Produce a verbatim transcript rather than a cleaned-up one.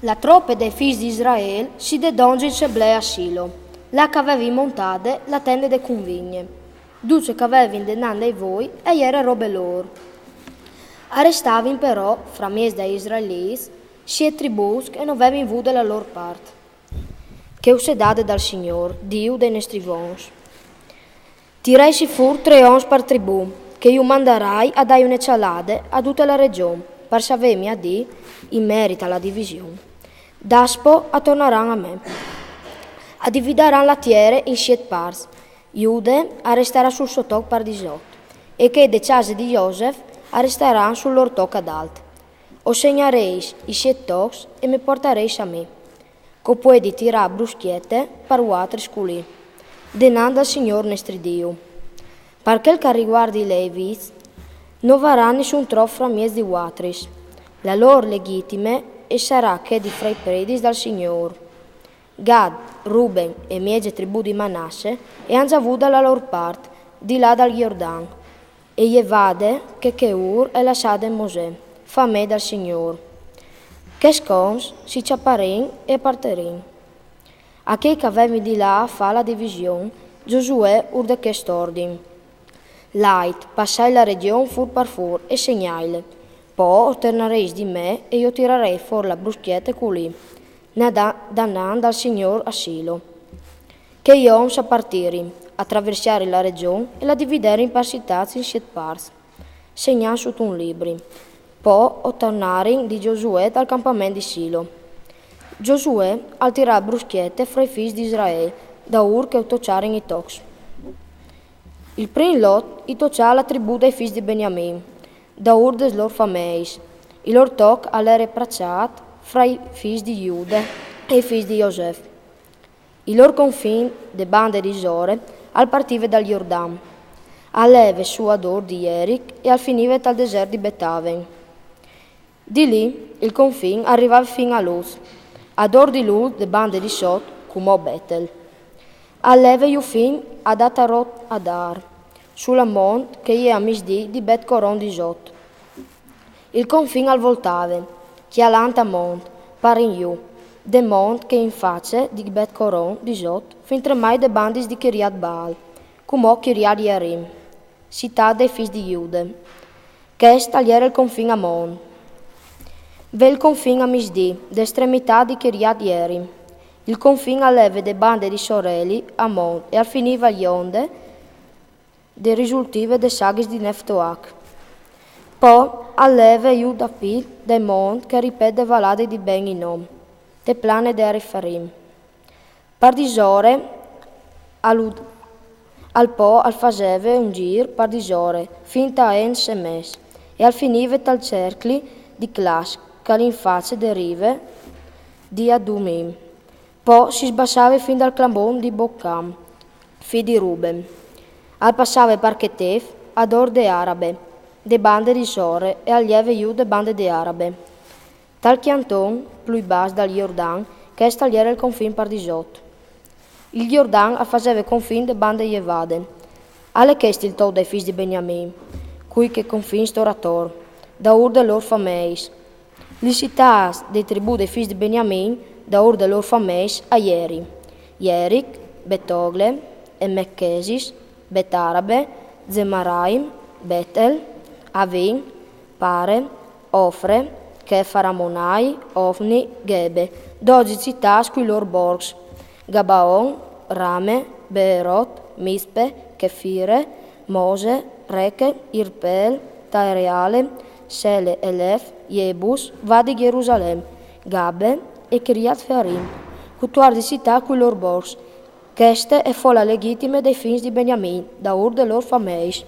La trope dai fis di Israel si de dongje in seblea a Silo, là ch'a vevin montade la tende de convigne. Dut ce ch'a vevin denant dai voi e jere robe lôr. A restavin però, fra mieç dai israelîts, siet tributs che no vevin vude la lôr part, che us è dade dal Signôr, Diu dai nestri vons. Tiraitsi fûr trê oms par tribù, che ju mandarai a dâi une cjalade a dute la regjon, par savê miadì, in merit a la division. Daspo a tornaran a me. A dividaran la tiere in siet parts. Jude a restarà sul so toc par disot, e chê de cjase di Josef a restaran sul lôr toc ad alt. O segnarês i siet tocs e me puartarês a mi, ch'o puedi tirâ bruscjete par vualtris culì, denant dal Signôr nestri Diu. Par chel ch'al riguardi i Levits, no varan nissun trop fra mieç di vualtris. La lôr legjitime e sarà chê di fra i predis dal Signôr. Gad, Ruben e mieze tribù di Manasse e àn za vuda la lôr part, di là dal Jordan, e je vade che chê ur e lassade Mosè, famee dal Signôr. Chescj oms si cjaparìn e partirìn. A chei ch'a vevin di lâ a fâ la division, Gjosuè ur dè chest ordin: Lait, passait la regjon fûr par fûr e segnaile. Po o tornarês di me e jo tirarei fôr la bruscjete culì, na da, danant dal Signôr a Silo. Chei oms a partirin, a traversarin la regjon e la dividerin par citâts in siet parts, segnant sut un libri. Po o tornarin di Gjosuè tal campament di Silo. Gjosuè al tirà bruscjete fra i fis di Israel, daûr che u tocjarin i tocs. Il prin lot i tocjà la tribù dai fis di Beniamin, daûr des lôr fameis. Il lôr toc al jere praçât fra i fis di Jude e i fis di Josef. Il lôr confin de bande disore al partive dal Jordan, al leve sù ad ôr di Jeric e al finive tal desert di Betaven. Di li il confin al rivave fin a Luz, ad ôr di Luz de bande disot, cumò Betel. Al leve jù fin ad Atarot Adar, sul amont che e je a misdì di Bet Coron disot. Il confin al voltave, cjalant a mont, par in jù, de mont che e je in face di Bet Coron disot, fintremai de bandis di Kiriat Baal, cumò Kiriat Jearim, citât dai fis di Jude. Chest al jere il confin a mont. Ve il confin a misdì, de estremitât di Kiriat Jearim. Il confin al leve de bande di soreli a mont e al finive a jonde de risultive des aghis di Neftoach. Po al leve jù da pi dai mont che al ripet de valade di Ben Inom, te plane de Refaim. Par disore al, al po al faseve un zîr par disore fin ta En Semes e al finive tal cercli di Clas, ch'al è in face de rive di Adumim. Po si sbassave fin dal clambon di Bocam, fi di Ruben. Al passave par Chetef, ad ôr de Arabe, de bande disore, e al leve jù de bande de Arabe. Tal cjanton plui bas dal Jordan, chest al jere il confin par disot. Il Jordan al faseve confin de bande jevade. Al è chest il toc dai fis di Beniamin, cui che confin stor ator, daûr de lôr fameis. Lis citâts de tribù dai fis di Beniamin, daûr de lôr fameis, a jerin Jeric, Betogle, Emechesis, Betarabe, Zemaraim, Betel, Avin, Pare, Ofre, Chefar Amonai, Ofni, Gebe, dodis citâts cui lôr borcs, Gabaon, Rame, Beerot, Mizpe, Chefire, Mose, Reche, Irpeel, Taereale, Sele, Elef, Jebus, Vadi Jerusalem, Gabe e Kiriat Jearim, cutuardis citâts cui lôr borcs. Cheste e fo la legjitime dai fis di Beniamin, daûr de lôr fameis.